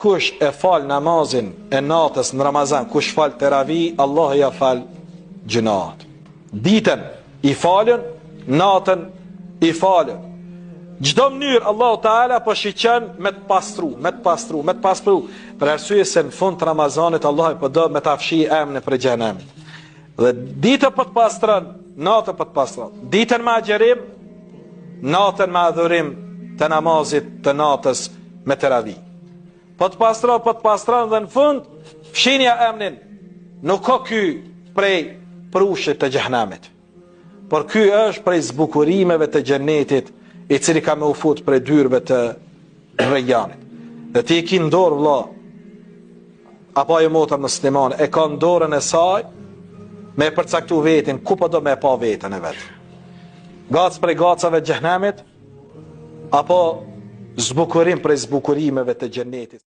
Kush e fal namazin e natës në Ramazan, kush fal teravi, Allahu ja fal gjynahet. Ditën i falen, natën i falen. Çdo mënyrë Allahu Teala po shiqon me të pastru, me të pastru, me të pastru, për arsye se në fund të Ramazanit Allahu po do me ta fshi emrin prej xhehenemit. Dhe ditën po të pastron, natën po të pastron. Ditën me agjërim, natën me adhurim të namazit të natës me teravi. Po të pastron, po të pastron dhe në fund fshinja emnin. Nuk ka ky prej prushit të xhehenemit. Por ky është prej zbukurimeve të xhenetit, i cili ka me u fut prej dyrve të Rejjanit. Dhe ti e ki në dorë vëlla, apo ajo motër muslimane, e ka në dorën e saj me e përcaktu vetin, ku po do me e pa veten e vet. Gacë prej gacave të xhehenemit, apo zbukurim prej zbukurimeve të xhenetit.